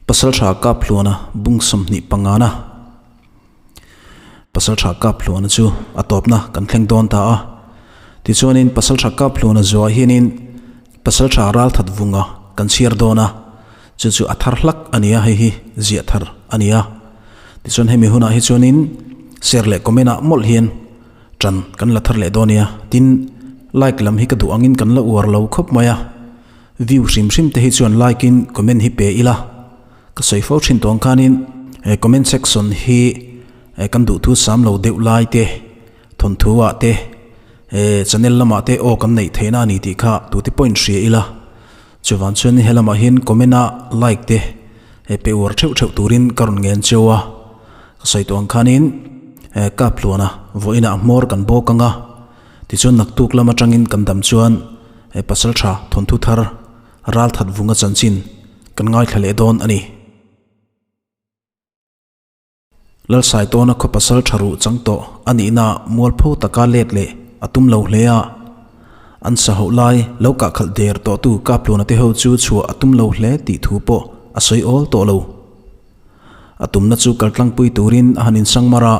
Pasaltha Kaphluana bung 25 na Pasaltha Kaphluana chu a tawpna kan thleng dawn ta a. Tichuanin Pasaltha Kaphluana zuah hianin Pasaltha Ralthat vunga kan chhiar dawn a, chu chu a thar hlak a ni a, hei hi ziah thar a ni a. Tichuan hemi hunah hi chuanin share leh comment ah mawlh hian tan kan la thar leh dawn a nia. Tin, like lam hi ka duh angin kan la uar lo khawp mai a. View hrim hrim te hi chuan like in comment hi pe ila ka sawi fo thin tawng khanin he comment section hi kan duh thu sam lo deuh lai te thawnthu ah te channel lamah te aw kan neih theihna a ni tih kha tute pawhin hria ila chuvang chuan helamah hian comment ah like te pe uar theuh theuh turin ka rawn ngen cheu a ka sawi tawh ang khanin kap hluana vawiinah hmawr kan bawk ang a. Tichuan naktuk lam atangin kan dam chuan he pasal tha thawnthu thar ral that vunga chanchin kan ngaithla leh dawn a ni. Lalsaitawna khaw pasal tha ruh chang tawh a nihna mualpho taka let leh a tum lo hle a, an sa hoh lai lo kah khalh der tawhtu Kapluna te ho chu chhuah a tum lo hle tih thu pawh a sawi awl tawh lo. A tumna chu kaltlangpui turin a han insang mar a.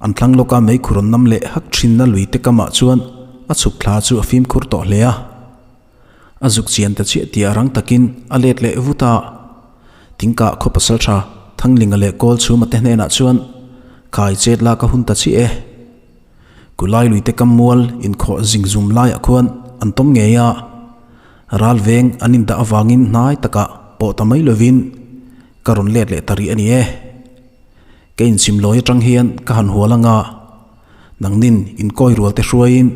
An thlang lawka meikhur an nam leh hak thinna lui te kamah chuan a chhuk thla chu a fimkhur tawh hle a. A zuk chian ta chiah tih a rang takin a let leh vut a. Tingkah khaw pasal tha Thanglinga leh Kawl chhuma te hnenah chuan khai chet lak a hun ta chiah e. Kulai lui te kam mual inkhawh zing zum laiah khuan an tawm ngei a. Ral veng an indah avangin hnai takah pawh ta mai lovin ka rawn let leh ta rih a ni e. Ka inchim lawi atang hian ka han hual anga, nangnin inkawi rual te hruaiin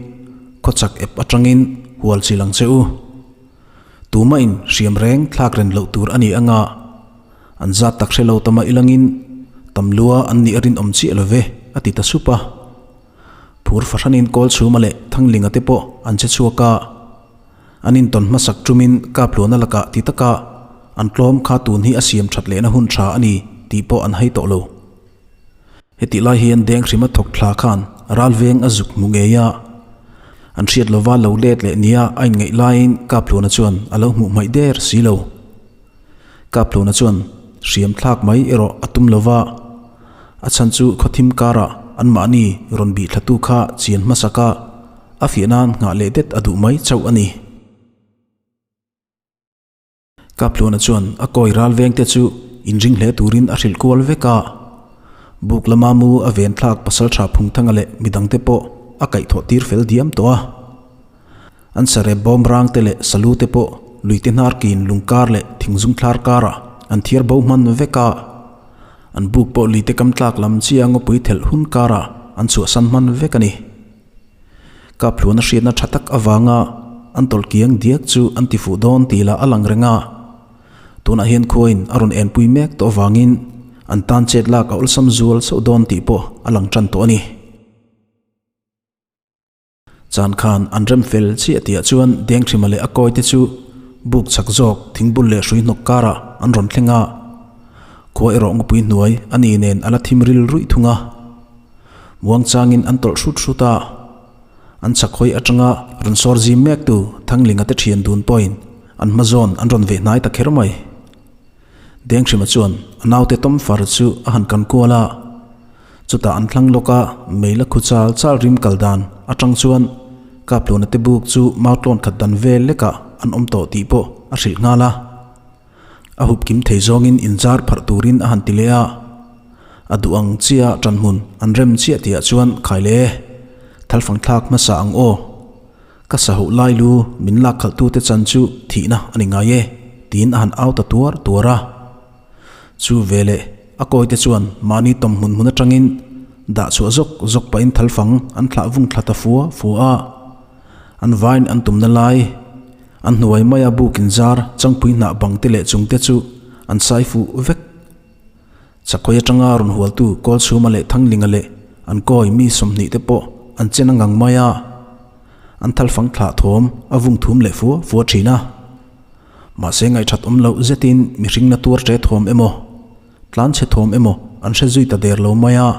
khawchak ep atangin hual chil ang che u. Tuma in hriam reng thlak ren loh tur a ni anga, an zat tak hre lo tama ilangin tam lua an nih a rinawm chiah lo ve, a ti ta sup a. Phur fahranin kawl chhuma leh Thanglinga te pawh an che chhuak a. An intawn hmasak ṭumin Kaphluana lakah ti taka an tlawm kha tun hi a siam ṭhat lehna hun ṭha a ni tih pawh an hai tawh lo. Hetih lai hian deng hrima thawk thla khan ralveng a zuk hmu ngei a, an hriat lova lo let leh nia a inngaih laiin Kaphluana chuan a lo hmuh hmaih der si lo. Kaphluana chuan hriam thlak mai erawh a tum lova, a chhan chu khawthim karah anmahni rawn bih thlatu kha chian hmasak a, A fiah nan nghah leh det a duh mai chauh a ni. Kaphluana chuan a kawi ral vengte chu inring hle turin a hrilh kual vek a. Buk lama mu a ven thlak pasaltha Phungthanga leh midangte pawh a kaihthawh tir fel diam tawh a. An sarep bawm rangte leh salu te pawh luite hnar kin lungkar leh thingzung thlar karah an thiar bo hman vek a. An buk pawh luite kam tlak lam chiah ngawpui thelh hun karah an chhuahsan hman vek a ni. Kaphluana hriatna tha tak avanga an tawlh kiang diak chu an ti fuh dawn tih lah a lang reng a. Tunah hian khuain a rawn enpui mek tawh avangin an tan chet lak a awlsam zual chauh dawn tih pawh a lang tan tawh a ni. Chan khan an rem fel chiah tihah chuan Denghrima leh a kawite chu buk chak zawk thingbul leh hrui hnawk karah an rawn thleng a. Khua erawh ngawpui hnuai a ni nen a la thim ril ruih thung a. Muangchangin an tawlh hrut hrut a, an chakhawi atanga rawn sawr zim mektu Thanglinga te thian dun pawhin an hma zawn an rawn veh hnai ta kher mai. Denghrima chuan a naute tawm far chu a han kan kual a, chutah an thlang lawk a mei la khu chal chal rim kal dan atang chuan Kapluna te buk chu mautlawn khat dan vel lekah an awm tawh tih pawh a hrilh nghal a. A hup kim thei zawngin inzar pharh turin a han ti leh a, a duh ang chiah ṭan hmun an rem chiah tihah chuan khai le, thalfang thlak hmasa ang aw, ka sa hoh lai lu min lak khalh tute chan chu thihna a ni ngai e, tiin a han au ta tuar tuar a. Chu veleh a kawite chuan mahni tawm hmun hmun aṭangin dah chhuah zawk zawk pahin thalfang an thlah vung thla ta fua fua a, an vain an tumna lai, An hnuai maia buk inzar changpui hnah bang te leh chung te chu an sai fuh vek. Chakhawi atanga rawn hualtu Kawlchhuma leh Thanglinga leh an kawi mi 20 te pawh an chen a ngang mai a. An thalfang thlah thawm a vung thum leh fua fua thin a. Mahse ngaihthat awm loh zetin mihring na tuar ṭe thawm emaw, tlan chhe thawm emaw an hre zui ta der lo mai a.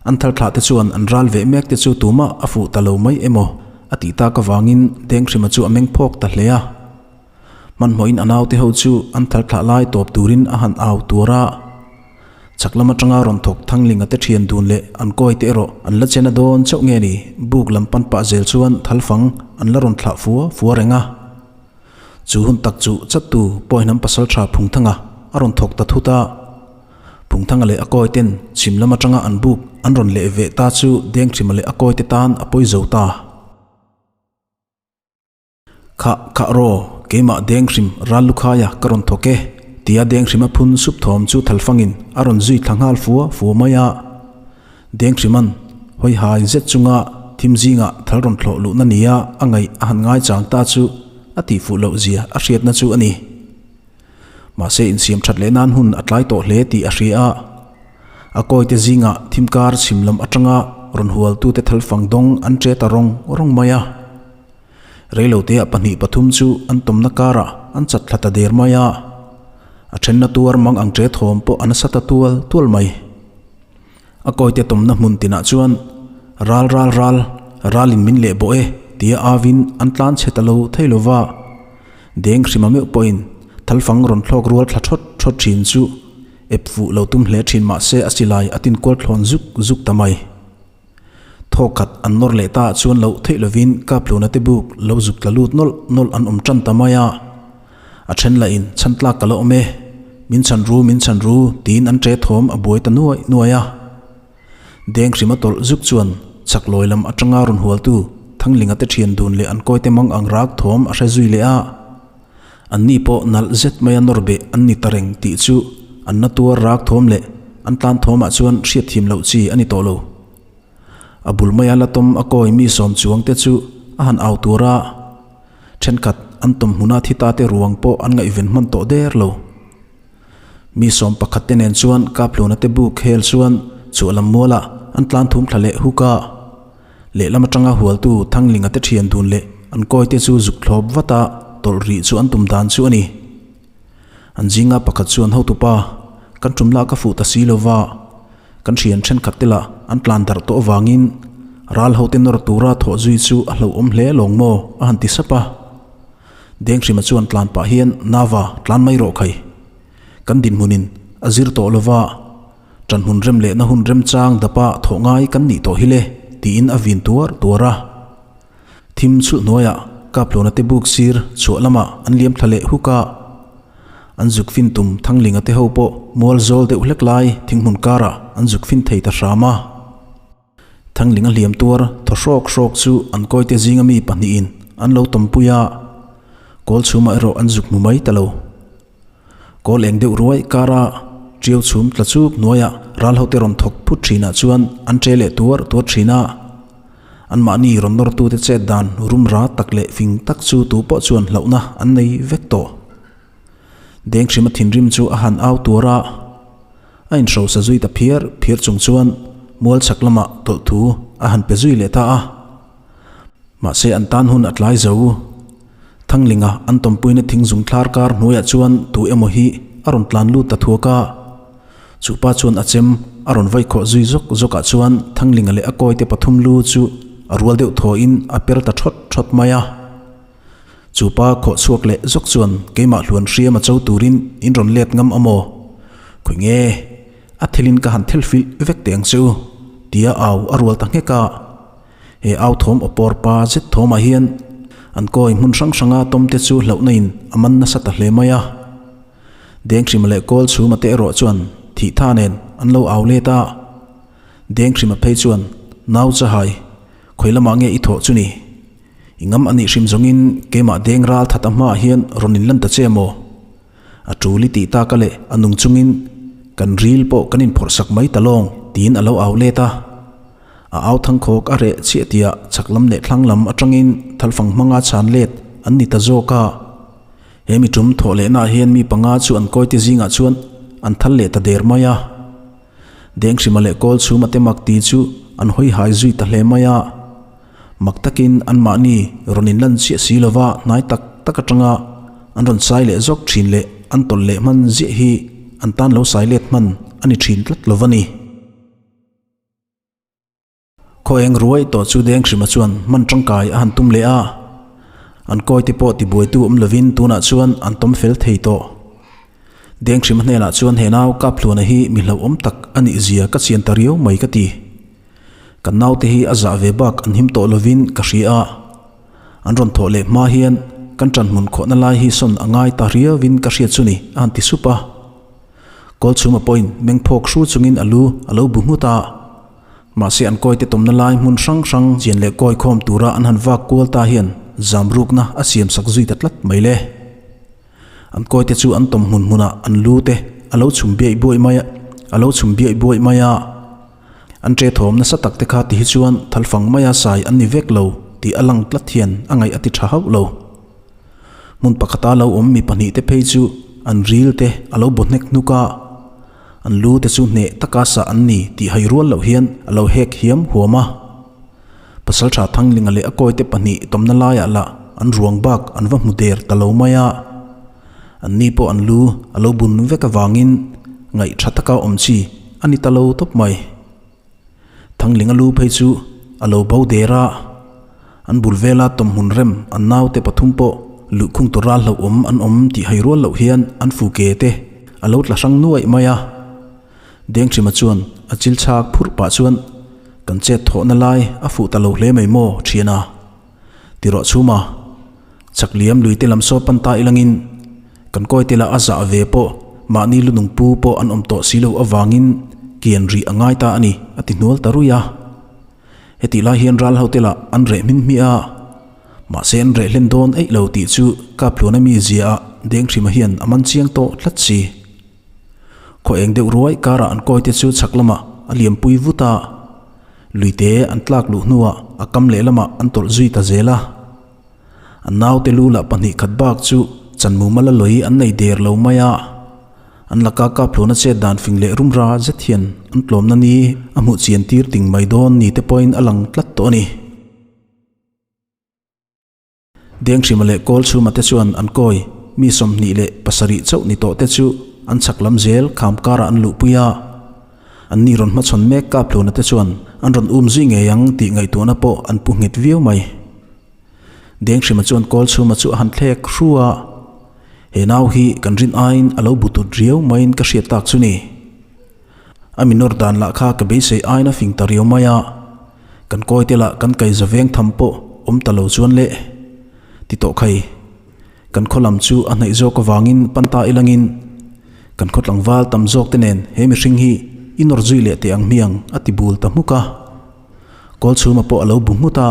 An thal thlah te chuan an ral veh mek te chu tumah a fuh ta lo mai emaw a tih tak avangin Denghrima chu a meng phawk ta hle a. Hmanhmawhin a naute ho chu an thal thlah lai tawp turin a han au tuar a. Chhak lam atanga rawn thawk Thanglinga te thian dun leh an kawi te erawh an la chena dawn chauh nge ni, buk lam pan pah zel chuan thal fang an la rawn thlah fua fua reng a. Chu hun tak chu chattu Pawihnam pasaltha Phungthanga a rawn thawk ta thut a. Phungthanga leh a kawi ten chhim lam atanga an buk an rawn leh veh ta chu Denghrima leh a kawi te tan a pawi zo ta. Khah, khah raw, keimah Denghrim ral lukhaia ka rawn thawk e, tia Denghrima phun sup thawm chu thalfangin a rawn zui thla nghal fua fua mai a. Denghrima'n hawi hai zet chunga thim zingah thal rawn thlawh luhna nia a ngaih a han ngaichang ta chu a tihfuh loh zia a hriatna chu a ni. Mahse insiam that leh nan hun a tlai tawh hle tih a hria a. A kawite zingah thim kar chhim lam atanga rawn hualtute thalfang dawng an che ta rawng rawng mai a. Reiloteah pahnih pathum chu an tawmna karah an chat thla ta der mai a, a thenna tuar mang ang che thawm pawh a nasa ta tual tual mai. A kawite tawmna hmun tinah chuan ral ral ral, ralin min leh bawh e tia avin an tlan chhe ta lo thei lo va, deng hrima meuh pawhin thalfang rawn thlawk rual thla thawt thawt thin chu ep fuh lo tum hle thin mahse a silai a tinkual thlawn zuk zuk ta mai. Thawk khat an nawr leh ta ah chuan loh theih lovin Kapluna te buk lo zuk tla lut nawlh nawlh an awm tan ta mai a. A then lah in chhan tlak ka la awm e, min chhan ru min chhan ru tiin an ṭe thawm a buai ta nuai nuai a. Deng hrima tawlh zuk chuan chak lawi lam atanga rawn hualtu Thanglinga te ṭhian dun leh an kawite mang ang rak thawm a hre zui leh a. Anni pawh nalh zet maia nawr beh an ni ta reng tih chu an na tuar rak thawm leh an tlan thawmah chuan hriatthiam loh chi a ni tawh lo. A bul maia la tawm a kawi mi sawm chuang te chu a han au tur a, thenkhat an tawm hmuna thi ta te ruang pawh an ngaihven hman tawh der lo. Mi sawm pakhat te nen chuan Kapluna te buk hel chuan chhuah lam mualah an tlan thum thla leh huk a. Lehlam atanga hualtu Thanglinga te thian dun leh an kawi te chu zuk thlawp vat a, tawlh rih chu an tum dan chu a ni. An zinga pakhat chuan hotupa, kan tum lah ka fuh ta si lova, kan thian thenkhat te lah an tlan darh tawh avangin ral hote nawr tura thawh zui chu a hlauhawm hle lawng maw a han ti sap a. Denghrima chuan tlan pah hian Nava tlan mai rawh khai. Kan dinhmunin a zir tawh lova, Ṭan hun rem lehna hun remchang dapa thawh ngai kan nih tawh hi le, tiin a vin tuar tuar a. Thim chhulh hnuaiah Kapluna te buk sir chhuah lamah an liam thla leh huk a. An zuk fin tum Thanglinga te ho pawh mual zawl deuh hlek lai thinghmun karah an zuk fin thei ta hram a. Thanglinga hliam tuar thaw hrawk hrawk chu an kawite zinga mi pahnihin an lo tawmpui a, kawl chhumah erawh an zuk hmu mai ta lo. Kawl eng deuh ruai kara ṭiau chhum tla chuk hnuaiah ral hote rawn thawk phut ṭhinah chuan an ṭe leh tuar tuar ṭhin a. Anmahni rawn nawrtute chet dan rum ra tak leh fing tak chu tu pawh chuan hlauhna an nei vek tawh. Denghrima thinrim chu a han au tuar a. A inhrosa zui ta phiar phiar chung chuan mual chhak lamah tawlh thu a han pe zui leh ta a. Mahse an tan hun a tlai zo. Thanglinga an tawmpuina thing zung thlar kar hnuaiah chuan tu emaw hi a rawn tlan lut ta thuak a. Chu pa chuan a chem a rawn vai khawh zui zawk zawkah chuan Thanglinga leh a kawite pathum lu chu a rual deuh thawhin a per ta thawt thawt mai a. Chu pa khawh chhuak leh zawk chuan keimah hluan hriam a cho turin in rawn let ngam a maw? Khawi nge? A thilin ka han thil filh vek teh ang che u, tia au a rual ta nghek a. He au thawm aw pawr pa zet thawmah hian an kawi hmun hrang hranga tawmte chu hlauhna in a man nasa ta hle mai a. Denghrima leh Kawl chhuma te erawh chuan thih tha nen an lo au let a. Denghrima phei chuan, Nau chahai, khawi lamah nge i thawh chu ni? I ngam a nih hrim zawngin keimah deng ral that a hmaah hian rawn inlan ta che maw? A tul i tih taka leh a nung chungin kan ril pawh kan inphawrh sak mai ta lawng tiin a lo au let a. A au thangkhawk a reh chiah tiah chhak lam leh thlang lam atangin thalfang hmanga chhan let an ni ta zawk a. He mi tum thawh lehnaah hian mi panga chu an kawite zingah chuan an thal leh ta der mai a. Denghrima leh Kawlchhuma te mak ti chu an hawi hai zui ta hle mai a. Mak takin anmahni rawn inlan chiah si lova hnai tak tak atanga an rawn sai leh zawk thin leh an tawlh leh hman ziah hi an tan lo sai let hman a ni thin tlat lo va ni. Khaw eng ruai tawh chu Denghrima chuan hman tangkai a han tum leh a. An kawite pawh tibuaitu awm lovin tunah chuan an tawm fel thei tawh. Denghrima hnenah chuan he nau Kaphluana hi mi hlauhawm tak a nih zia ka chian ta riau mai ka ti. Kan naute hi a zah ve bak an him tawh lovin ka hria a. An rawn thawh leh hma hian kan ṭanhmun khawhna lai hi sawn a ngai ta riauin ka hriat chu ni a han ti sup a. Kawlchhuma pawhin mengphawk hru chungin a lu a lo bu nghut a. Mahse an kawite tawmna lai hmun hrang hrang chian leh kawi khawm tura an han vak kual ta hian zamrukna a siam sak zui ta tlat mai le. An kawite chu an tawm hmun hmunah an lu te a lo chhum biaih buaih mai a, a lo chhum biaih buaih mai a. An ṭe thawm nasa tak te kha ti hi chuan thalfang maia sai an ni vek lo tih a lang tlat hian a ngaih a ti ṭha hauh lo. Hmun pakhata lo awm mi pahnihte phei chu an ril te a lo baw hnek hnuk a, an lu te chu hneh taka sah an ni tih hai rual loh hian a lo hek hiam huam a. Pasalṭha Thanglinga leh a kawite pahnih tawmna laiah lah an ruang bak an va hmu der ta lo mai a, an ni pawh an lu a lo bun vek avangin ngaih ṭha taka awm chi a ni ta lo tawp mai. Thanglinga lu phei chu a lo bo der a, an bul vela tawmhmun rem an naute pathum pawh luhkhung tura hlauhawm an awm tih hai rual loh hian an fu ke te a lo tla hrang nuaih mai a. Denghrima chuan a chil chhak phurh pah chuan kan chet thawhna lai a fuh ta lo hle mai maw thian a? Ti rawh chhuma chak liam lui te lam saw pan ta ilangin kan kawi te lah a zah ve pawh mahni lunung pu pawh an awm tawh si lo avangin kian rih a ngai ta a ni a ti hnual ta ruih a. Hetih lai hian ral ho te lah an reh hmin hmiah a, mahse an reh hlen dawn eih lo tih chu Kaphluana mi zia ah Denghrima hian a man chiang tawh tlat si. Khaw eng deuh ruai karah an kawi te chu chhak lamah a liampui vut a, luite an tlak luh hnuah a kam lehlamah an tawlh zui ta zel a. An naute lu lah pahnih khat bak chu chanmuma la lawi an nei der lo mai a, an laka Kaphluna chet dan fing leh rumra zet hian an tlawmna ni a hmuh chian tir ting mai dawn ni te pawhin a lang tlat tawh a ni. Denghrima leh Kawlchhuma te chuan an kawi mi 27 chauh ni tawh te chu an chhak lam zel kham karah an luhpui a. An ni rawn hmachhawn mek Kaphluna te chuan an rawn um zui ngei ang tih ngaihtuahna pawh an pu nghet viau mai. Denghrima chuan Kawlchhuma chu a han thlek hru a, He nau hi kan rin aiin a lo bu tut riau maiin ka hriat tak chu ni. A mi nawr dan lah kha ka beisei aiin a fing ta riau mai a, kan kawi te lah kan kai za veng tham pawh awm ta lo chuan le. Ti tawh khai, kan khaw lam chu a hnaih zawk avangin pan ta ilangin kan khaw tlangval tam zawk te nen he mihring hi i nawr zui leh teh ang hmiang a ti bul ta hmuk a. Kawlchhuma pawh a lo bu nghut a.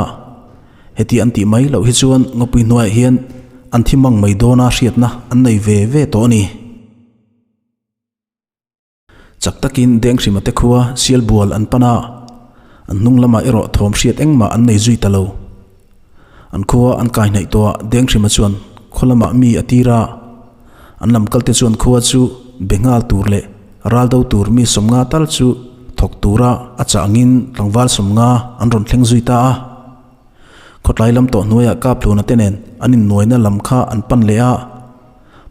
Heti an tih mai loh hi chuan ngawpui hnuaiah hian an thi mang mai dawna hriatna an nei ve ve tawh a ni. Chak takin Denghrima te khua Sialbual an pan a, an hnung lamah erawh thawm hriat engmah an nei zui ta lo. An khua an kai hnaih tawh a, Denghrima chuan khaw lamah mi a tir a, an lam kalte chuan khua chu be nghal tur leh ral do tur mi 50 tal chu thawk tura a chah angin tlangval 50 an rawn thleng zui ta a. Khawtlai lam tawh hnuaiah Kaphluna te nen an innuaina lam kha an pan leh a,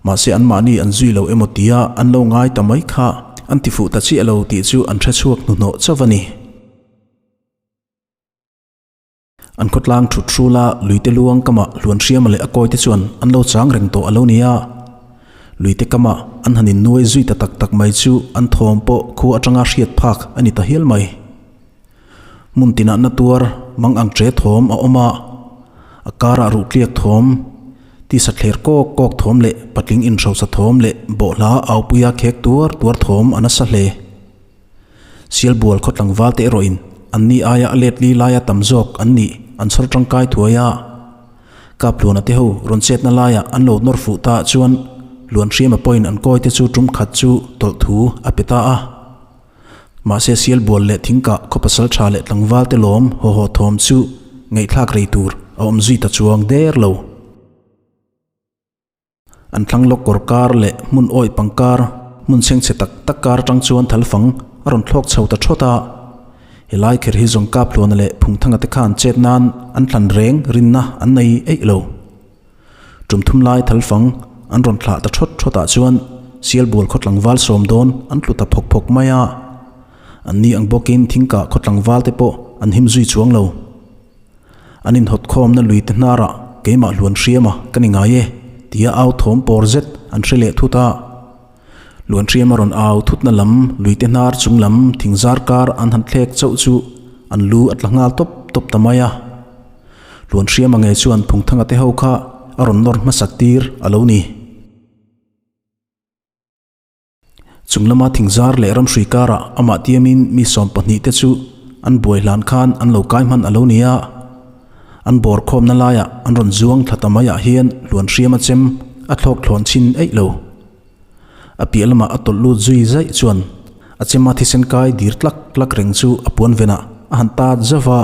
mahse anmahni an zui lo emaw tia an lo ngai ta mai kha an tifuh ta chiah lo tih chu an hre chhuak hnuhnawh chauh a ni. An khawtlang thut hrula luite luang kamah Hluanhriama leh a kawite chuan an lo chang reng tawh a lo ni a. Luite kamah an han innuai zui ta tak tak mai chu an thawm pawh khua atanga hriat phak a ni ta hial mai. Hmun tinah na tuar mang ang che thawm a awm a, a karah ruhtliak thawm, tisa thler kawk kawk thawm leh patling inhrosa thawm leh bawhhla aupuia khek tuar tuar thawm a nasa hle. Sialbual khaw tlangval te erawhin an ni aia a let li laia tam zawk an nih an chhawr tangkai thuai a. Kaphluana te ho rawn chetna laiah an lo nawr fuh ta chuan Luanhriama pawhin an kawi te chu tum khat chu tawlh thu a pe ta a. Mahse Sialbual leh Thingkah khaw pasal tha leh tlangval te lawm haw haw thawm chu ngaihthlak rei tur a awm zui ta chuang der lo. An thlang lawk kawr kar leh hmun awih pangkar, hmun chhengchhe tak tak kar atang chuan thalfang a rawn thlawk chho ta thawt a. Helai kher hi zawng Kaphluana leh Phungthanga te khan chet nan an thlan reng rinna an nei eih lo. Tum thum lai thalfang an rawn thlah ta thawt thawt ah chuan Sialbual khaw tlangval sawm dawn an tlu ta phawk phawk mai a. An ni ang bawkin Thingkah khaw tlangval te pawh an him zui chuang lo. An inhawt khawmna lui te hnarah. keimah hluan hriama ka ni ngai e, tia au thawm pawr zet an hre leh thut a. Hluan hriama rawn au thutna lam luite hnar chung lam thing zar kar an han thlek chauh chu an lu a tla nghal tawp tawp ta mai a. Hluan hriama ngei chuan Phungthanga te ho kha a rawn nawr hmasak tir a lo ni. Chung lama thingzar leh ramhrui karah amah tiamin mi 12 te chu an buai hlan khan an lo kai hman a lo ni a. An bawr khawmna laiah an rawn zuang thla ta maiah hian hluan hriam a chem a thlawk thlawn chhin eih lo. A piah lamah a tawlh lut zui zaih chuan a chema thisen kai dir tlak tlak reng chu a puan venah a han tat zauh va.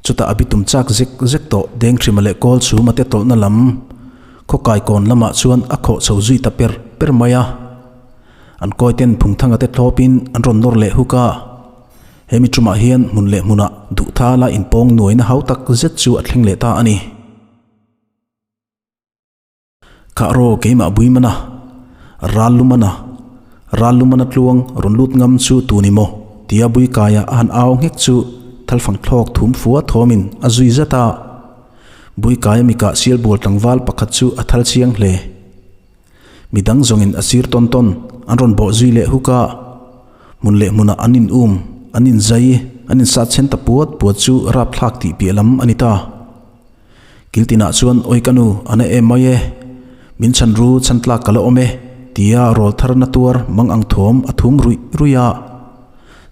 Chutah a bitum chak zek zek tawh Denghrima leh Kawl chhuma te tawlhna lam khawkai kawn lamah chuan a khawh chho zui ta per per mai a. An kawiten Phungthanga te thlawpin an rawn nawr leh huk a. He mi tumah hian hmun leh hmunah duhthala inpawng nuaina hau tak zet chu a thleng leh ta a ni. Kha raw keimah bui mana, ral lu mana, ral lu mana tluang rawn lut ngam chu tu ni maw? tia bui kaia a han au nghek chu thalfang thlawk thum fua thawmin a zui zat a. Bui kaia mikah sialbual tlangval pakhat chu a thal chiang hle. Midang zawngin a sir tawn tawn an rawn bawh zui leh huk a. Hmun leh hmunah an in um, an in zai, an in sat chhen ta puat puat chu rapthlak tih piah lam a ni ta. Kiltinah chuan, Awi ka nu, a na em mai e. Min chhan ru, chhan tlak ka la awm e, tia rawl thar na tuar mang ang thawm a thum ruih ruih a.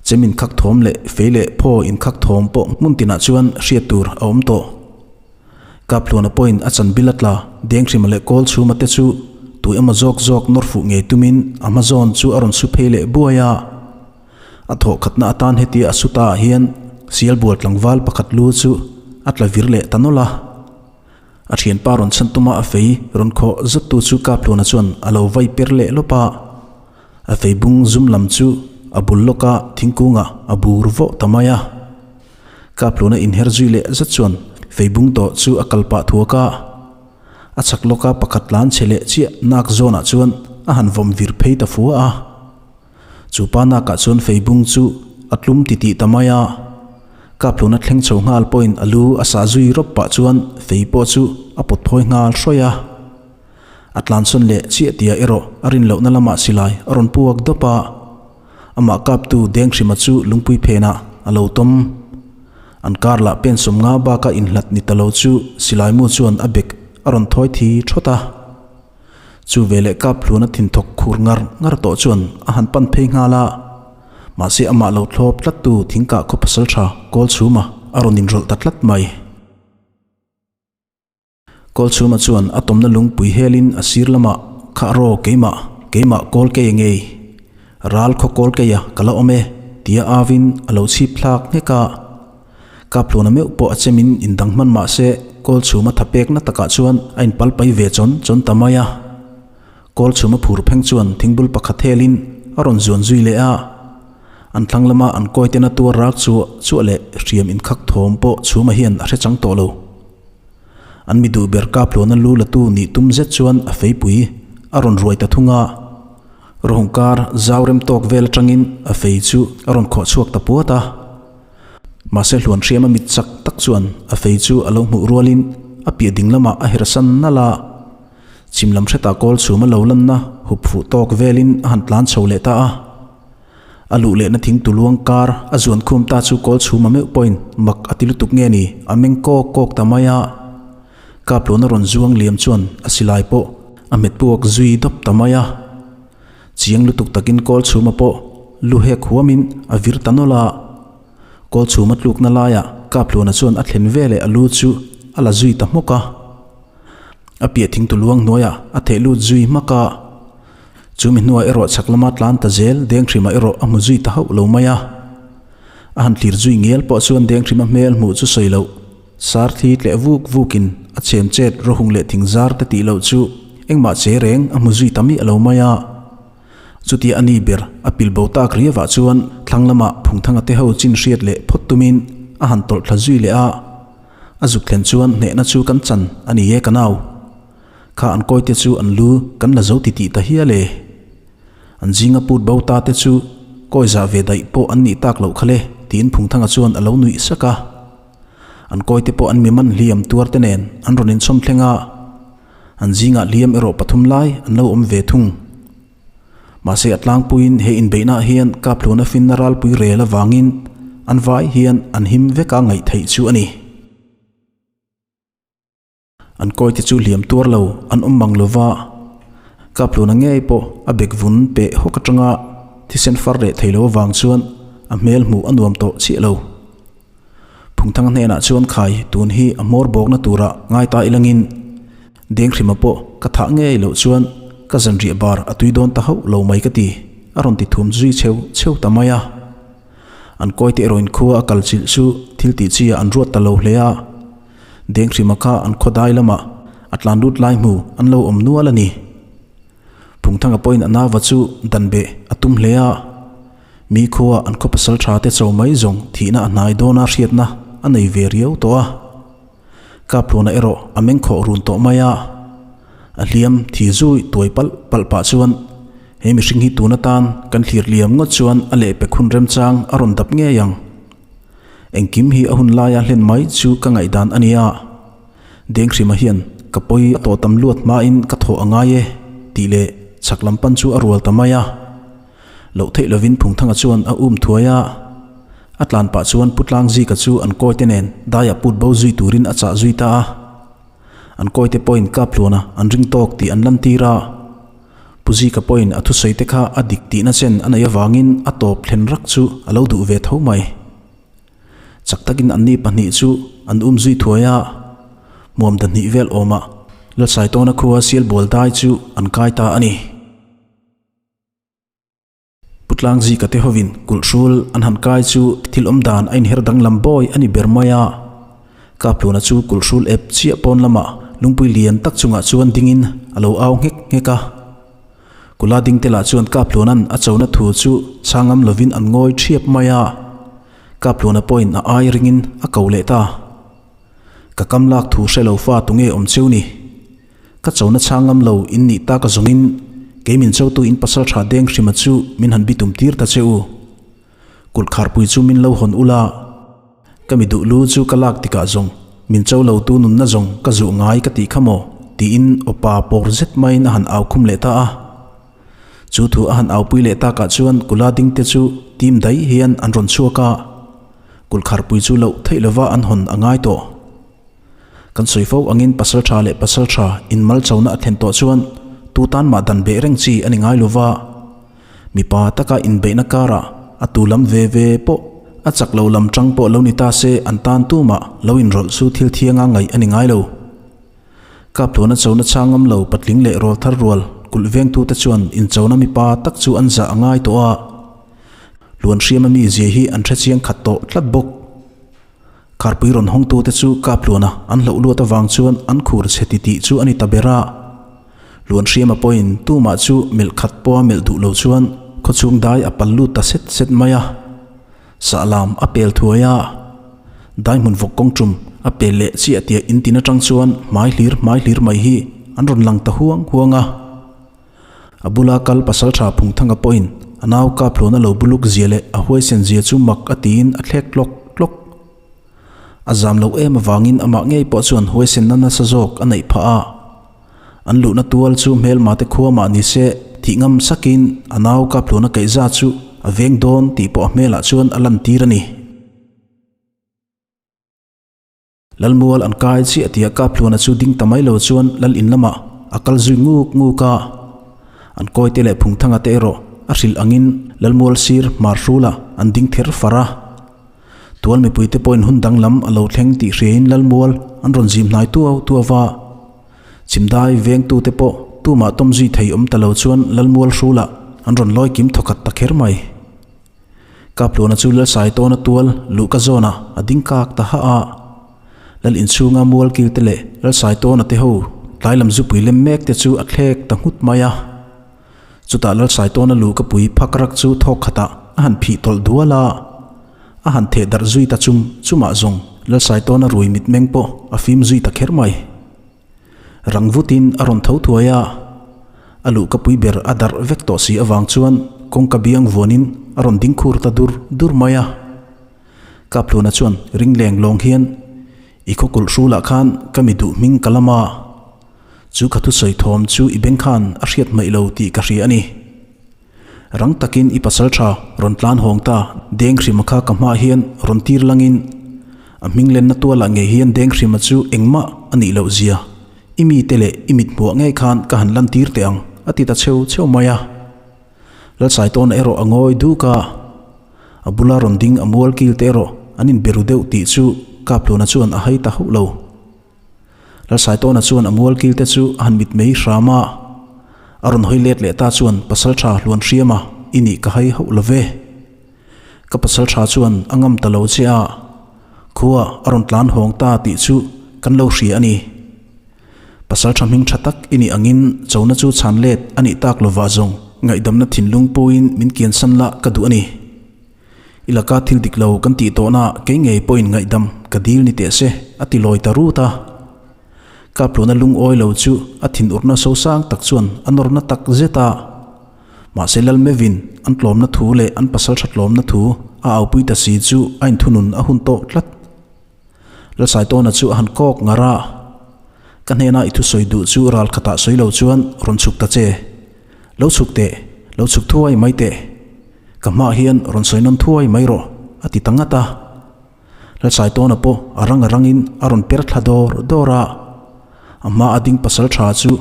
Chem inkhak thawm leh fei leh phaw inkhak thawm pawh hmun tinah chuan hriat tur a awm tawh. Kaphluana pawhin a chan bil a tla, Denghrima leh Kawlchhuma te chu tu emaw zawk zawk nawr fuh ngei tumin a hma zawn chu a rawn su phei leh buai a. A thawh khatna atan hetia a su ta ah hian sialbual tlangval pakhat lu chu a tla vir leh ta nawlh a. A thianpa rawn chhan tuma a fei rawn khawh zattu chu Kaphluana chuan a lo vai per leh lawp a. A fei bung zum lam chu a bul lawka thingkungah a bur vawh ta mai a. Kaphluana inher zui leh zat chuan fei bung tawh chu a kal pah thuak a. A chhak lawka pakhat tlan chhe leh chiah nak zawnah chuan a han vawm vir phei ta fua a. Chu pa nakah chuan feibung chu a tlum titih ta mai a, Kaphluna thleng chho nghal pawhin a lu a sah zui rawp pah chuan fei pawh chu a pawt phawi nghal hrawih a. A tlansawn leh chiah tia erawh a rin lohna lamah silai a rawn puak dawp a, amah kaptu Denghrima chu lungpui phenah a lo tawm. An kar lah pen 50 baka inhlat ni ta lo chu silai mu chuan a bek a rawn thawi thi thawt a. Chu veleh Kaphluna thinthawk khur ngar ngar tawh chuan a han pan phei nghal a, mahse amah lo thlawp tlattu thingkah khaw pasal tha Kawlchhuma a rawn inrawlh ta tlat mai. Kawlchhuma chuan a tawmna lungpui helin a sir lamah Kha raw keimah, keimah Kawlkeia ngei, ral khaw Kawlkeia ka la awm e tia avin a lo chhip thlak nghek a. Kaphluna meuh pawh a chemin indang hman mah se Kawlchhuma tha pekna takah chuan a inpal pai ve chawn chawn ta mai a. Kawlchhuma phur pheng chuan thingbul pakhat helin a rawn zuan zui leh a. An thlang lama an kawitena tuar rak chuah chuah leh hriam inkhak thawm pawh Chhuma hian a hre chang tawh lo. An mi duh ber Kaphluna lu latu nih tum zet chuan a feipui a rawn ruai ta thung a. Rawngkar zau rem tawk vel atangin a fei chu a rawn khawh chhuak ta puat a. Mahse hluan hriam a mit chak tak chuan a fei chu a lo hmuh rualin a piah ding lamah a hersan nalh a. Chhim lam hretah kawl chhum a lo lanna hup fuh tawk velin a han tlan chho leh ta a. A luh lehna thing tuluang kar a zuan khum ta chu kawl chhum a meuh pawhin mak a ti lutuk nge ni a meng kawk kawk ta mai a. Kapluna rawn zuang liam chuan a silai pawh a hmet puak zui dawp ta mai a. Chiang lutuk takin kawl chhuma pawh lu hek huamin a vir ta nawlh a. Kawl chhuma tlukna laiah Kaphluna chuan a thlen veleh a lu chu a la zui ta hmawk a. A piah thingtu luang hnuaiah a theh lut zui hmak a. Chu mi hnuah erawh chhak lama tlan ta zel Denghrima erawh a hmu zui ta hauh lo mai a. A han thlir zui ngial pawh chuan Denghrima hmel hmuh chu sawi loh. Sarthi tleh vuk vukin a chhem chet rawhung leh thing zar te tih loh chu engmah che reng a hmu zui ta miah lo mai a. Chutia a ni ber a pil bo tak riavah chuan thlang lamah Phungthanga te ho chin hriat leh phawt tumin a han tawlh thla zui leh a. A zuk thlen chuan hnehna chu kan chan a ni e ka nau. Kha an kawite chu an lu kan la zo titih ta hial e. An zinga put bo ta te chu kawi zah ve daih pawh an nih tak loh kha le tiin Phungthanga chuan a lo nuih sak a. An kawite pawh an mi man hliam tuar te nen an rawn inchhawm thleng a, an zingah hliam erawh pathum lai an lo awm ve thung. Mahse a tlangpuiin he inbeihnaah hian Kaphluna finna ralpui rel avangin an vai hian an him veka ngaih theih chu a ni. An kawite chu hliam tuar lo an awm mang lo va, Kaphluna ngei pawh a bek vun peh hawk atanga thisen far leh thei lo avang chuan a hmel hmuh a nuam tawh chiah lo. Phungthanga hnenah chuan khai tun hi a hmawr bawkna tura ngai ta ilangin Denghrima pawh ka thah ngei loh chuan ka zanriah bar a tui dawn ta hauh lo mai ka ti, a rawn ti thum zui cheu cheu ta mai a. An kawite erawh inkhua a kal chilh chu thil tih chi ah an ruat ta lo hle a. Denghrima kha an khawdai lamah a tlan lut lai hmu an lo awm nual a ni. Phungthanga pawhin a nauva chu dan beh a tum hle a. Mi khua an khaw pasal tha te cho mai zawng thihna a hnai dawna hriatna a nei ve riau tawh a. Kaphluna erawh a meng khawh run tawh mai a. A hliam thi zui tuai palh palh pah chuan he mihring hi tun atan kan thlir liam ngawt chuan a lehpek hun remchang a rawn dap ngei ang. Engkim hi a hun laia hlen mai chu ka ngaihdan a nia. Denghrima hian ka pawi a tawh tam luat hmain ka thawh a ngai e tih leh chhak lam pan chu a rual ta mai a. Loh theih lovin Phungthanga chuan a um thuai a. A tlan pah chuan Pu Tlangzika chu an kawite nen daiah put bo zui turin a chah zui ta a. An kawite pawhin Kaphluana an ring tawk tih an lantir a. Pu Zika pawhin a thusawi te kha a dik tihna chen a neih avangin a tawp thlen rak chu a lo duh ve tho mai. Chak takin anni pahnih chu an um zui thuai a, hmuam dahnih vel awmah Lalsaitawna khua Sialbual dai chu an kai ta a ni. Pu Tlangzika te hovin kulhhrul an han kai chu thil awm dan a inher danglam bawi a ni ber mai a. Kaphluna chu kulhhrul ep chiah pawn lamah lungpui lian tak chungah chuan dingin a lo au nghek nghek a. Kula ding te lah chuan Kaphluna'n a chona thu chu chhang ngam lovin an ngawi thiap mai a. Kaphluna pawhin a ai ringin a ko leh ta. Ka kam lak thu hre lo fa tunge awm cheu ni? Ka chona chhang ngam lo in nih tak a zawngin kei min chotu in pasal tha deng hrima chu min han bitum tir ta che u. Kulh kharpui chu min lo hawn ula, ka mi duh lu chu ka lak tikah zawng min cho lo tu nunna zawng ka zuh ngai ka tih kha maw tiin awpa pawr zet maiin a han au khum leh ta a. Chu thu a han aupui leh takah chuan kula ding te chu tim daih hian an rawn chhuak a, kulh kharpui chu loh theih lova an hawn a ngai tawh. Kan sawi fo angin pasal tha leh pasal tha inmal chona a thlen tawh chuan tu tan mah dan beh reng chi a ni ngai lova. Mipa taka inbeihna karah a tu lam ve ve pawh a chak lo lam tang pawh lo ni ta se an tan tumah lo inrawlh chu thil thianga ngaih a ni ngai lo. Kapthuana chona chhang ngam lo patling leh rawl thar rual kulh vengtute chuan inchona mipa tak chu an zah a ngai tawh a. Hluanhriama mizia hi an hrechiang khat tawh tlat bawk. Kharpui rawn hawngtute chu Kapluana an hlauh luat avang chuan an khur chhe ti tih chu a ni ta ber a. Luanhriama pawhin tumah chu melh khat pawha melh duh lo chuan khawchhung dai a pal lut ta set set mai a. Sahlam a pel thuai a. Dai hmun vawk kawng tum a pel leh chiah tia in tin atang chuan hmai hlir hmai hlir mai hi an rawn lang ta huang huang a. A bula kal pasal tha Phungthanga pawhin a nau Kapluan a lo buluk zia leh a huaisen zia chu mak a tiin a thlek tlawk tlawk. A zam loh em avangin amah ngei pawh chuan huaisenna nasa zawk a neih phah a. An luhna tual chu hmelmate khua mah ni se thih ngam sakin a nau Kapluan a kaihza chu a veng dawn tih pawh a hmelah chuan a lantir a ni. Lalmual an kai chiah tia Kaphluana chu ding ta mai lo chuan lal in lamah a kal zui nguk nguk a. An kawite leh Phungthanga te erawh a hrilh angin Lalmual sir hmar hrulah an ding ther far a. Tual mipuite pawhin hun danglam a lo thleng tih hriain Lalmual an rawn zim hnai tuau tuau va. Chimdai vengtute pawh tumah tawm zui thei awm ta lo chuan Lalmual hrulah an rawn lawi kim thawkhat ta kher mai. Kapluana chu Lalsai tawna tual luhka zawnah a ding kak ta hah a. Lal inchhunga mual kil te leh Lalsai tawna te ho tlai lam zupui lem mek te chu a thlek ta nghut mai a. Chutah Lalsai tawna luhka pui phak rak chu thawk khatah a han phih tawlh dual a. A han theh darh zui ta chum chumah zawng Lalsai tawna rui mitmeng pawh a fim zui ta kher mai. Rang vutin a rawn tho thuai a, a luhka pui ber a darh vek tawh si avang chuan kawngka biang vuanin a rawn ding khur ta dur dur mai a. Kaphluna chuan ring leng lawng hian, I khaw kulh hrulah khan ka mi duh hming ka lam a, chu ka thusawi thawm chu i beng khan a hriat hmaih lo tih ka hria a ni. Rang takin i pasal tha rawn tlan hawng ta Denghrima kha ka hmaah hian rawn tir langin a hming lenna tualah ngei hian Denghrima chu engmah a nih loh zia i mite leh i mit hmuah ngei khan ka han lantir teh ang a ti ta cheu cheu mai a. Lalsaitawna erawh a ngawi duk a, a bula rawn ding a mual kil te erawh an inberu deuh tih chu Kapluna chuan a hai ta hauh lo. Lalsaitawna chuan a mual kil te chu a han mitmei hram a, a rawn hawi let leh ta chuan Pasaltha hluan hriam a, i nih ka hai hauh lo ve. Ka pasaltha chuan a ngam ta lo che a, khua a rawn tlan hawng ta tih chu kan lo hria a ni. Pasaltha hming tha tak i nih angin chona chu chhan let a nih tak lovah zawng ngaihdamna thinlung puiin min kiansan la ka duh a ni. I laka thil dik lo kan tih tawhna kei ngei pawhin ngaihdam ka dil ni teh se, a ti lawi ta rut a. Kapluna lungawi lo chu a thinurna sosang tak chuan a nawrna tak zet a. Mahse Lalmevin an tlawmna thu leh an pasaltha tlawmna thu a aupui ta si chu a inthunun a hun tawh tlat. Lalsaitawna chu a han kawk ngar a, Ka hnena i thusawi duh chu ral khatah sawi lo chuan rawn chhuk ta che. Lo chhuk teh, lo chhuk thuai mai teh. Ka hmaah hian rawn sawi nawn thuai mai rawh, a ti ta ngat a. Lalsaitawna pawh a rang a rangin a rawn per thla dawr dawr a. A hma a ding pasal tha chu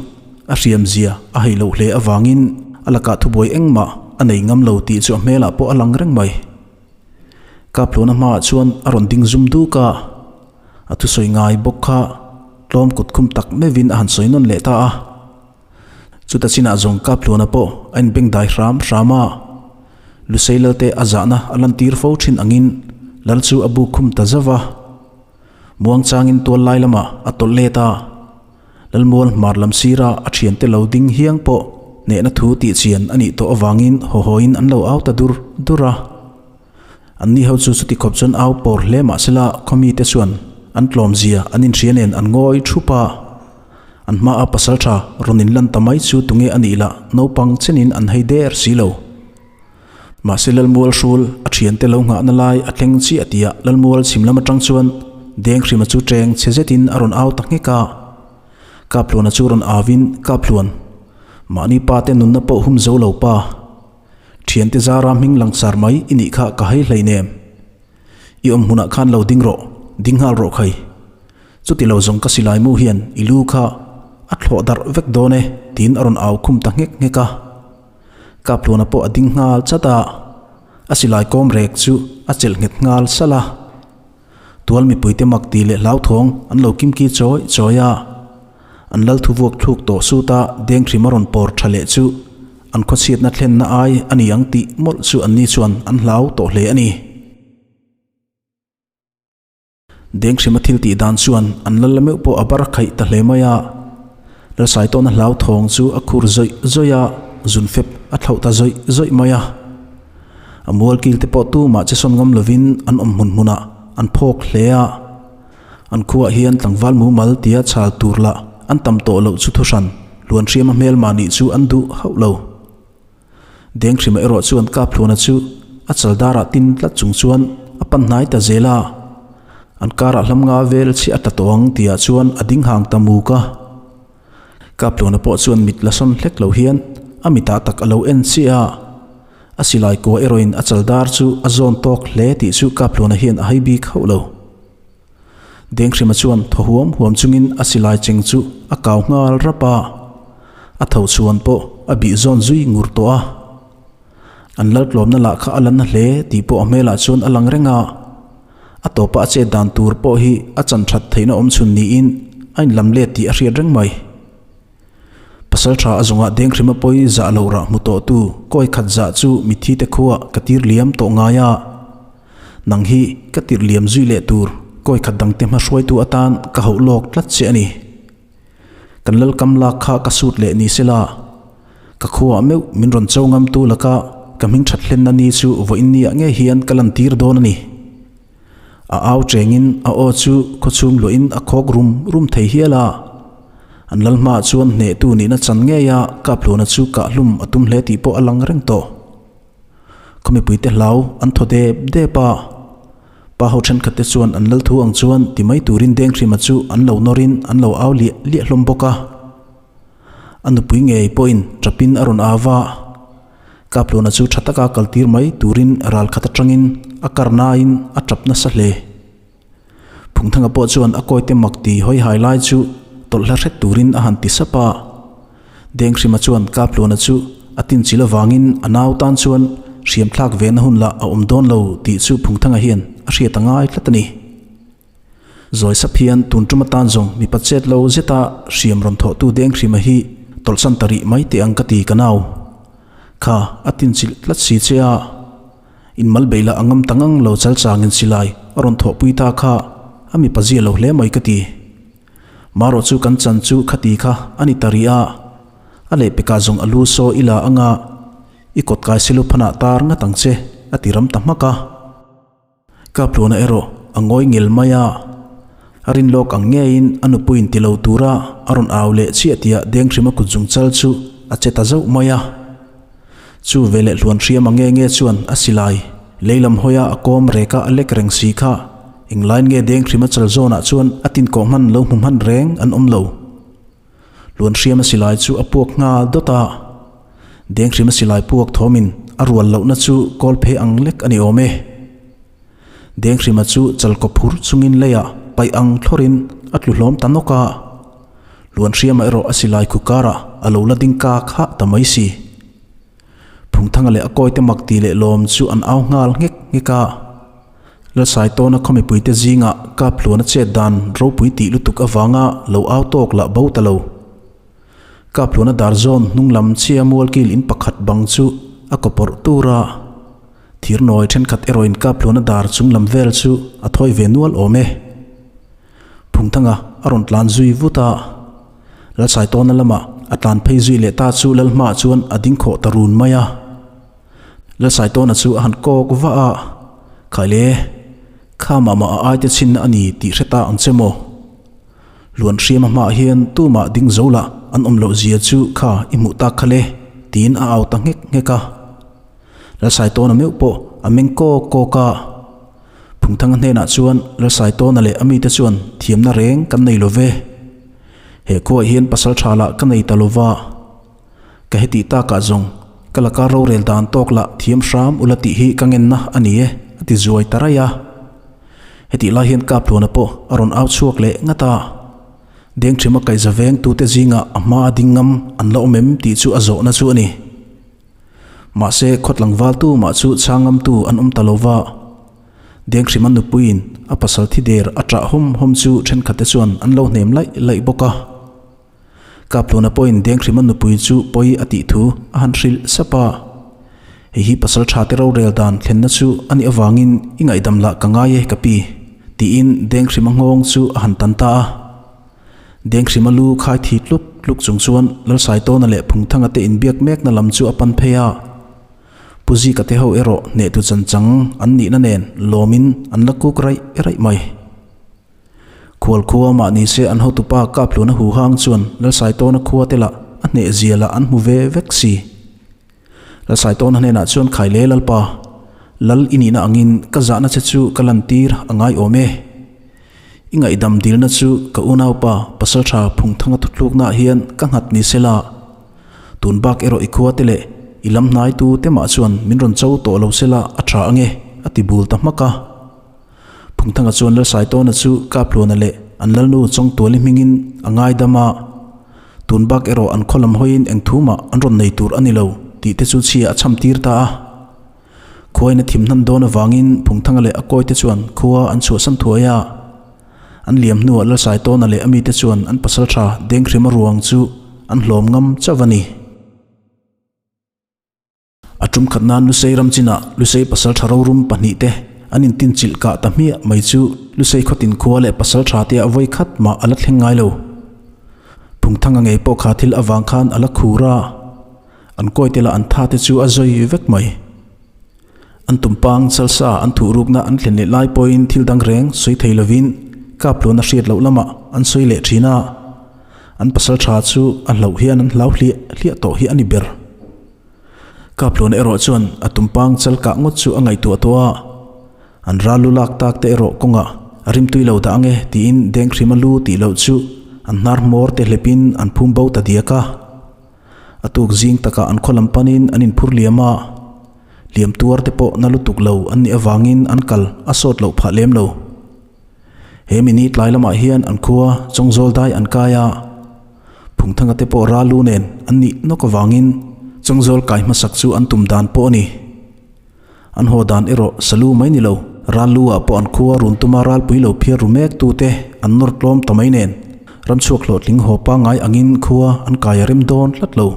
a hriam zia a hei loh hle avangin a lakah thubuai engmah a nei ngam lo tih chu a hmelah pawh a lang reng mai. Kapluna hmaah chuan a rawn ding zum duk a, a thusawi ngai bawk kha tlawm kut khum tak meuhin a han sawi nawn leh ta a. Chuta chinah zawng Kapluna pawh a inbeng dai hram hram a, Lusei Lalte a zahna a lantir fo thin angin Lal chu a buk khum ta zauh va. Muangchangin tual lai lamah a tawlh let a. Lalmual hmar lam sira a thiante lo ding hiang pawh hnehna thu tih chian a nih tawh avangin hawhawin an lo au ta dur dur a. Anni ho chu chuti khawp chuan au pawr hle mah sela khawmite chuan an tlawmzia an inhria nen an ngawi thup a. An hmaa pasal tha rawn inlan ta mai chu tunge a nih lah naupang chenin an hei der si lo. Mahse Lalmual hrul a thiante lo nghahna lai a thleng chiah tihah Lalmual chhim lam atang chuan Denghrima chu teng chhe zetin a rawn au ta nghek a. Kaphluana chu rawn auin Kaphluan, mahni pa te nunna pawh hum zo lo pa. Thiante zara hming langsar mai i nih kha ka hai hleinem. I awm hmunah khan lo ding rawh, ding nghal rawh khai. Chuti lo zawng ka silai mu hian i lu kha a thlawh darh vek dawn e tiin a rawn au khum ta nghek nghek a. Kaphluana pawh a ding nghal chat a, a silai kawm rek chu a chelh nghet nghal salh a. Tual mipuite mak ti leh hlauthawng an lo kimki chawi chawi a, an lal thuvuak thluk tawh sut a Denghrim a rawn pawr tha leh chu an khawchhiatna thlenna ai a ni ang tih mawlh chu anni chuan an hlau tawh hle a ni. Denghrima thil tih dan chuan an lal la meuh pawh a bar khaih ta hle mai a. Lalsaitawna hlauthawng chu a khur zawih zawih a, zunfep a thlauh ta zawih zawih mai a. A mual kil te pawh tumah che sawn ngam lovin an awm hmun hmunah an phawk hle a. An khuaah hian tlangval mumal tia chhal tur lah an tam tawh loh chu thuhran Hluanhriama hmelmah nih chu an duh hauh lo. Denghrima erawh chuan Kaphluana chu a chal darah tin tlat chung chuan a pan hnai ta zel a, an karah hlam nga vel chhi a tla tawh ang tihah chuan a ding hang ta muk a. Kaphluana pawh chuan mit la sawn hlek lo hian a mitah tak a lo en chiah a, a silai kua erawhin a chal dar chu a zawn tawk hle tih chu Kaphluana hian a hai bik hauh lo. Denghrima chuan thaw huam huam chungin a silai cheng chu a kau nghal rap a, a tho chhuan pawh a bih zawn zui ngur tawh a. An laltlawmna lah kha a la na hle tih pawh a hmelah chuan a lang reng a, a tawpa a chet dan tur pawh hi a chan that theihna awm chhun niin a inlam let tih a hriat reng mai. Pasal tha a zawngah Denghrima pawi zah loh rah hmu tawhtu kawi khat zah chu mitthi te khuaah ka tir liam tawh ngai a. Nang hi ka tirh liam zui leh tur kawi khat dangte hma hruaitu atan ka hauh lawk tlat che a ni. Kan lalkam lak kha ka sut leh ni sela, ka khuaah meuh min rawn cho ngamtu laka ka hming that hlenna ni chu vawiin niah ngei hian ka lantir dawn a ni. A au chengin a aw chu khawchhung luahin a khawk rum rum thei hial a. An lal hmaah chuan hnehtu nihna chan ngeia Kapluna chu kahhlum a tum hle tih pawh a lang reng tawh. Khaw mipuite hlau an thaw dep dep a. Pa ho thenkhatte chuan an lal thu ang chuan ti mai turin Denghrima chu an lo nawrin an lo au liah liah hlawm bawk a. A nupui ngei pawhin tapin a rawn au va. Kapluna chu tha taka kaltir mai turin ral khat atangin a karnain a tap nasa hle. Phungthanga pawh chuan a kawite mak ti hawi hai lai chu tawlh hla hret turin a han ti sap a. Denghrima chuan Kapluna chu a tinchil avangin a nau tan chuan hriam thlak ve na hun lah a awm dawn lo tih chu Phungthanga hian a hriat a ngai tlat a ni. Zawi sap hian tun tum atan zawng mipa chet lo zeta hriam rawn thawhtu Denghrima hi tawlhsan ta rih mai teh ang ka ti ka nau. Kha a tinchilh tlat si che a. Inmal beih lah a ngam ta ngang lo chal changin silai a rawn thawhpui ta kha a mipa zia lo hle mai ka ti. Marawh chu kan chan chu khati kha a ni ta rih a, a lehpekah zawng a lu saw i la anga i kawt kai silu phanah tar ngat ang che a ti ram ta hmak a. Kapluna erawh a ngawi ngel mai a, a rin lawk ang ngeiin a nupuiin ti lo tura a rawn au leh chiah tia Denghrima kut zung chal chu a che ta zauh mai a. Chu veleh hluan hriam ang nge nge chuan a silai lei lam hawia a kawm reka a lek reng si kha englain nge Denghrima chal zawnah chuan a tin kawh hman lo hmu hman reng an awm lo. Hluan hriama silai chu a puak nghal dawt a, Denghrima silai puak thawmin a rual lohna chu kawl phe ang lek a ni awm e. Denghrima chu chalkaw phur chungin leiah paih ang thlawrin a tlu hlawm ta nawk a, Hluan hriama erawh a silai khu karah a lo la ding kak hah ta mai si. Phungthanga leh a kawite mak ti leh lawm chu an au nghal nghek nghek a. Lalsaitawna khaw mipuite zingah kap hluana chet dan ropui tih lutuk avanga lo au tawk lah bo ta lo. Kap hluana dar zawn hnung lam chhia mualkil in pakhat bang chu a kaw pawrh tur a. Thir nawi thenkhat erawhin kap hluana dar chung lam vel chu a thawi ve nual awm e. Phungthanga a rawn tlan zui vut a. Lalsaitawna lamah a tlan phei zui leh ta chu Lalhmaah chuan a ding khawh ta run mai a. Lalsaitawna chu a han kawk vah a, Khaile, kha mah mah a aite chhinna a ni tih hre ta ang che maw? Luan hriam a hmaah hian tumah ding zo lah an awm loh zia chu kha i hmuh tak kha le, tiin a au ta nghek nghek a. Lalsaitawna meuh pawh a meng kawk kawk a. Phungthanga hnenah chuan Lalsaitawna leh a mite chuan thiamna reng kan nei lo ve. He khuaah hian pasal tha lah ka nei ta lo va. Ka hetih takah zawng, ka laka rorel dan tawk lah thiam hram ula tih hi ka ngenna a ni e, a ti zuai ta raih a. Hetih lai hian Kapluana pawh a rawn au chhuak leh ngat a. Dengthima kaihza veng tute zingah a hma a ding ngam an la awm em tih chu a zawhna chu a ni. Mahse, khawtlangval tu mah chu chhang ngamtu an awm ta lo va. Denghrima nupuiin a pasal thi der a ṭah hawm hawm chu ṭhenkhatte chuan an lo hnem laih laih bawk a. Kapluna pawhin Denghrima nupui chu pawi a tih thu a han hrilh sap a. Hei hi pasal tha te rorel dan thlenna chu a nih avangin i ngaihdam lah ka ngai e ka pi, tiin Denghrima nghawng chu a han tan ta a. Denghrima lu khai thi tluk tluk chung chuan Lalsaitawna leh Phungthanga te inbiak mekna lam chu a pan phei a. Pu Zika te ho erawh hnehtu chanchang an nihna nen lawmin an la kuk raih raih mai. Khual khua mah ni se an hotupa Kapluna huhang chuan Lalsaitawna khua te lah a hneh zia lah an hmu ve vek si. Lalsaitawna hnenah chuan khai le Lalpa, Lal i nihna angin ka zahna che chu ka lantir a ngai awm e. I ngaihdam dilna chu ka unaupa Pasaltha Phungthanga thutluknaah hian ka nghat ni se la. Tun bak erawh i khua te leh i lam hnaitu te mah chuan min rawn cho tawh lo se la a tha ange a ti bul ta hmak a. Phungthanga chuan Lalsaitawna chu Kapluana leh an Lalnu Chawngtuali hmingin a ngaidam a, tun bak erawh an khaw lam hawiin eng thu mah an rawn nei tur a ni lo tih te chu chhia a chham tir ta a. Khuain a thim hnan dawn avangin Phungthanga leh a kawite chuan khua an chhuahsan thuai a. An liam hnuah Lalsaitawna leh a mite chuan an pasaltha Denghrima ruang chu an hlawm ngam chauh a ni. A tum khat nan Lusei ram chinah Lusei pasal tha rorum pahnihte an intinchilh kah ta hmiah mai chu Lusei khawtin khua leh pasal tha te ah vawi khat mah a la thleng ngai lo. Phungthanga ngei pawh kha thil avang khan a la khur a, an kawite lah an tha te chu a zawi vek mai. An tumpang chalsa an thuh rukna an thlen leh lai pawhin thil dang reng sawi thei lovin Kapluan a hriat loh lamah an sawi leh thin a, an pasal tha chu a hlauh hian an hlau hliah hliah tawh hi a ni ber. Kapluana erawh chuan a tumpang chal kah ngawt chu a ngaihtuah tawh a. An ral lu lak tak te erawh kawngah a rimtui lo dah ange tiin Denghrima lu tih loh chu an hnar hmawr te hlepin an phum bo ta diak a. A tuk zing takah an khaw lam panin an inphur liam a, liam tuar te pawh na lutuk lo an nih avangin an kal a sawt loh phah lem lo. He mini tlai lamah hian an khua Chawngzawl dai an kai a, Phungthanga te pawh ral lu nen an nih nawk avangin Chawngzawl kai hmasak chu an tum dan pawh a ni. An haw dan erawh salu mai ni lo, ral lu ah pawh an khua run tuma ralpui lo phiar ru mek tu te an nawr tlawm ta mai nen, ramchhuak hlawhtling haw pangngai angin khua an kai a rem dawn tlat lo.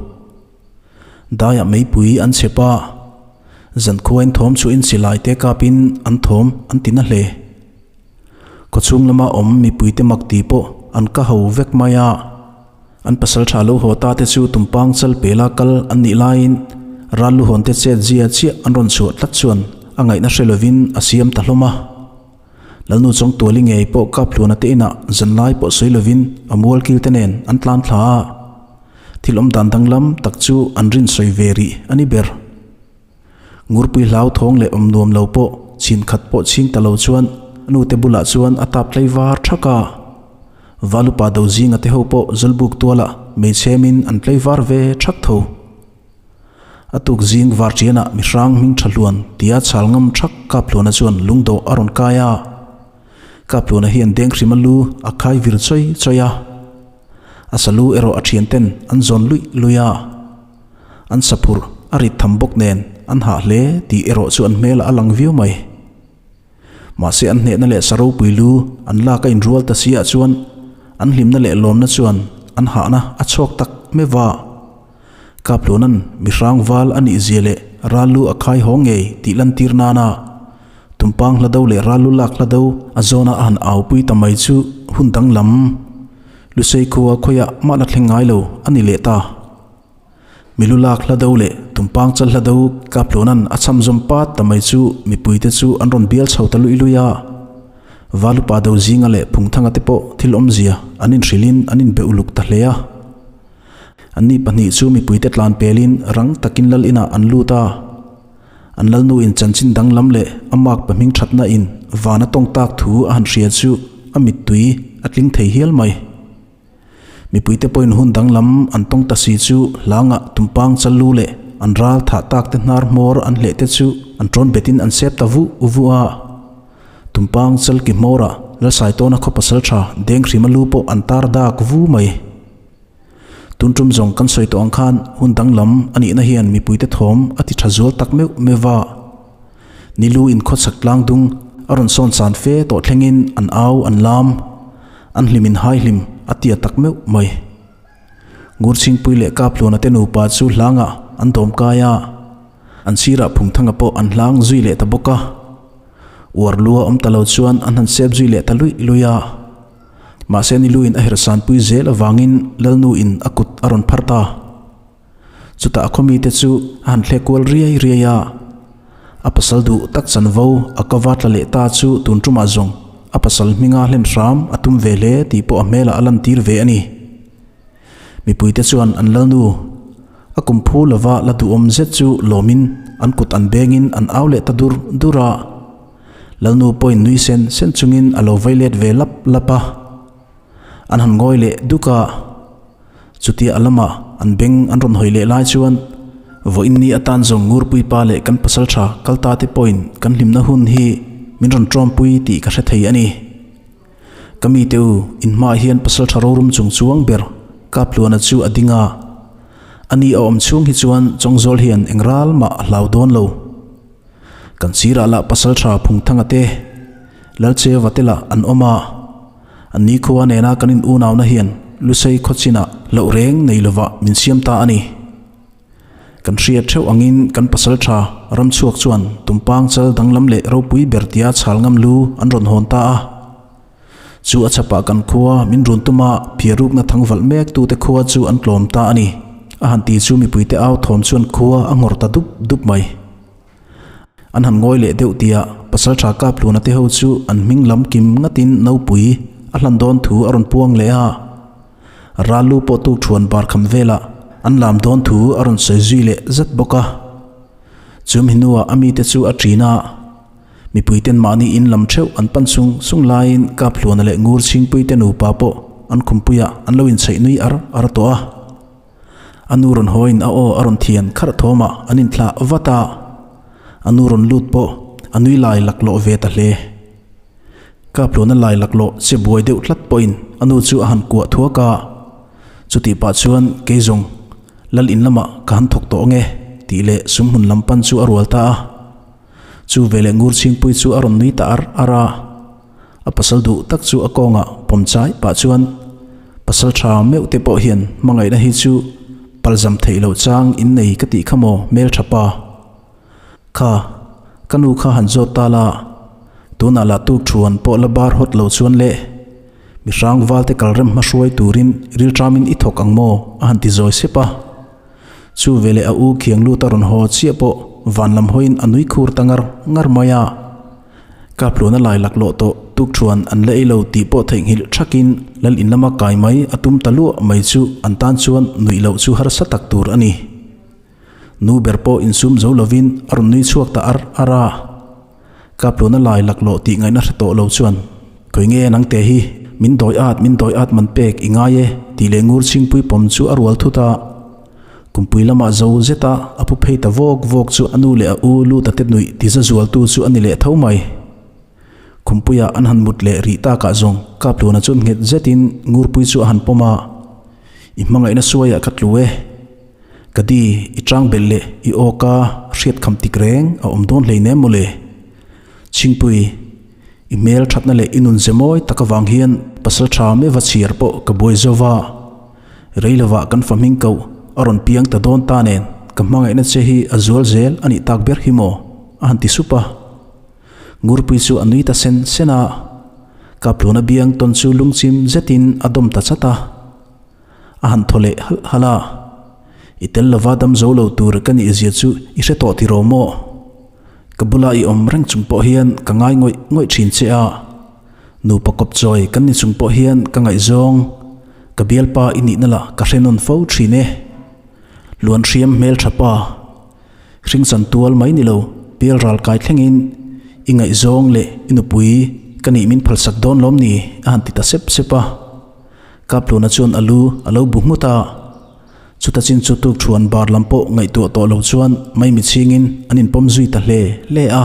Daiah meipui an chep a, zankhuain thawm chhuahin silai te kapin an thawm an ti na hle. Khawchhung lama awm mipuite mak ti pawh an ka ho vek mai a. An pasal tha lo haw ta te chu tumpang chal pela kal an nih laiin ral luhawn te chet zia chiah an rawn chhuah tlat chuan a ngaihna hre lovin a siam ta hlawm a. Lalnu Chawngtuali ngei pawh Kaphluana te inah zanlai pawh sawi lovin a mualkil te nen an tlan thla a. Thil awm dan danglam tak chu an rin sawi ve rih a ni ber. Ngurpui hlauthawng leh awm nuam lo pawh chin khat pawh chhing ta lo chuan a nute bulah chuan a tap tlei var thak a. Valupa do zinga te ho pawh Zawlbuk tualah hmeichhemin an tlei var ve thak tho. A tuk zing var tianah mihrang hming tha hluan tia chhal ngam thak Kaphluana chuan lungdawh a rawn kai a. Kaphluana hian Denghrima lu a khai vir chawi chawi a. A salu erawh a thianten an zawn luih luih a. An saphurh a rit tham bawk nen an hah hle tih erawh chu an hmelah a lang viau mai. Mahse an hnehna leh sa ropui lu an lak a inrual ta si ah chuan an hlimna leh lawmna chuan an hahna a chhuak tak meuh a. Kapluna'n mihrang val a nih zia leh ral lu a khai haw ngei tih lantir nana tumpang hla do leh ral lu lak hla do a zawna a han aupui ta mai chu hun danglam Lusei khua khawiah mah la thleng ngai lo a ni leh ta. Milu lak hla do leh tumpang chal hla do Kapluna'n a cham zawm pat ta mai chu mipuite chu an rawn bial chho ta luih luih a. Valupa do zinga leh Phungthanga te pawh thil awmzia an inhrilhin an inbe uluk ta hle a. Anni pahnih chu mipuite tlan pelin rang takin lal inah an lut a. An lalnu in chanchin danglam leh a mark pahming thatna in van a tawng tak thu a han hria chu a mittui a tling thei hial mai. Mipuite pawhin hun danglam an tawng ta si chu hlangah tumpang chal lu leh an ral thah tak te hnar hmawr an hleh te chu an tawn betin an sep ta vuh vuh a. Tumpang chal ki hmawrah Lalsaitawna khaw pasal tha Denghrima lu pawh an tar dak vu mai. Tun tum zawng kan sawi tawh ang khan hun danglam a nihna hian mipuite thawm a ti tha zual tak meuh meuh a. Nilu in khawchhak tlang dung a rawn sawn san fe tawh thlengin an au an lam, an hlim in hai hlim a tia tak meuh mai. Ngurchhingpui leh Kaphluana te nupa chu hlangah an dawm kai a, an sirah Phungthanga pawh an hlang zui leh ta bawk a. Uar lua awm ta lo chuan an han sep zui leh ta luih luih a. Mahse Niluin a hersanpui zel avangin Lalnuin a kut a rawn phar ta. Chutah a khawmite chu a han thlek kual riai riai a. A pasal duh tak chanvo a kava tla leh ta chu tun tumah zawng a pasal hminga hlen hram a tum ve hle tih pawh a hmelah a lantir ve a ni. Mipuite chuan an Lalnu a kum phu lova la duhawm zet chu lawmin an kut an bengin an au leh ta dur dur a. Lalnu pawhin nui sen sen chungin a lo vai let ve lap lap a, an han ngawi leh duk a. Chutia a lamah an beng an rawn hawi leh lai chuan vawiin ni atan zawng Ngurpui pa leh kan pasal tha kal ta te pawhin kan hlimna hun hi min rawn tawmpui tih ka hre thei a ni. Ka mite u, in hmaah hian pasal tha rorum chung chuang ber Kapluana chu a ding a. Ani a awm chhung hi chuan Chawngzawl hian eng ral mah a hlau dawn lo. Kan sirah lah pasal tha Phungthanga te, Lalcheva te lah an awm a. An ni khua nena kan in unauna hian Lusei khawchinah loh reng nei lovah min siam ta a ni. Kan hriat theuh angin kan pasal tha ramchhuak chuan tumpang chal danglam leh ropui ber tia chhal ngam lu an rawn hawn ta a. Chu a chhapah kan khua min run tuma phiarukna thangvalh mek tute khua chu an tlawm ta a ni. A han ti chu mipuite au thawm chuan khua a nghawr ta dup dup mai. An han ngawi leh deuh tia Pasaltha Kapluna te ho chu an hming lam kim ngatin nopui a hlan dawn thu a rawn puang leh a. Rallu pawh tuk thuan bar kham velah an lam dawn thu a rawn sawi zui leh zat bawk a. Chumi hnuah a mite chu a ṭin a. Mipuiten mahni in lam theuh an pan sung sung laiin Kaphluana leh Ngur Chhingpuite nupa pawh an khumpuiah an lo inchheih nui ar ar tawh a. A nu rawn hawiin a aw a rawn thian kharh thawmah an inthlah vat a, a nu rawn lut pawh a nui lai laklawh ve ta hle. Kaphluana lai laklawh che buai deuh tlat pawhin a nu chu a han kuah thuak a, chutih pah chuan kei zawng Lal in lamah ka han thawk tawh ange tih leh sumhmun lam pan chu a rual ta a. Chu veleh Ngur Chhingpui chu a rawn nui ta ar ar a, a pasal duh tak chu a kawngah pawm chai pah chuan pasal tha meuh te pawh hian hmangaihna hi chu palzam theih loh chang in nei ka tih kha maw hmeltha pa. Kha, ka nu kha han zawt ta la, tunah lah tuk thuan pawh la bar hawt lo chuan le, mi hrang valte kalrem hma hruai turin rilṭamin i thawk ang maw a han ti zawi sep a. Chu veleh a u khiang lut a rawn haw chiah pawh van lam hawiin a nui khur ta ngar ngar mai a. Kapluna lai laklawh tawh tuk thuan an la ei lo tih pawh theihnghilh thakin lal in lama kai mai a tum ta luah mai chu an tan chuan nuih loh chu harsa tak tur a ni. Nu ber pawh insum zo lovin a rawn nui chhuak ta ar ar a. Kapluna lai laklawh tih ngaihna hre tawh lo chuan, Khawi nge nangte hi, min dawi at, min dawi at man pek i ngai e, tih leh ngur chhingpui pawm chu a rual thut a. Kumpui lamah zo zeta a pu phei ta vawk vawk chu a nu leh a u Luta te nuih ti za zualtu chu a ni leh tho mai. Khumpuia an han mut leh rih takah zawng Kapluna chuan nghet zetin ngurpui chu a han pawm a, I hmangaihna suaiah ka tlu e. Ka di, i chang belh leh i awka hriat kham tik reng a awm dawn hleinem mawle. Chhingpui, i hmel thatna leh i nun ze mawi tak avang hian pasal tha meva chhiar pawh ka buai zo va. Rei lovah kan fa hming koh a rawn piang ta dawn ta nen ka hmangaihna che hi a zual zel a nih tak ber hi maw? a han ti sup a. Ngurpui chu a nui ta sen sen a. Kapluna biang tawn chu lungchim zetin a dawm ta chat a. A han thaw leh halh halh a, I tel lova dam zo lo tur ka nih zia chu i hre tawh tiraw maw? Ka bula i awm reng chung pawh hian ka ngai ngawih ngawih thin che a, nupa kawp chawi kan ni chung pawh hian ka ngaihzawng, ka bialpa i nihna lah ka hre nawn fo thin e. Luan hriam hmeltha pa, hringchan tual mai ni lo, pial ral kai thlengin i ngaihzawng leh i nupui ka nih min phalsak dawn lawm ni? a han ti ta sep sep a. Kapluna chuan a lu a lo bu nghut a, chuta chin chu tuk thuan bar lam pawh ngaihtuah tawh lo chuan maimi chhingin an inpawm zui ta hle hle a.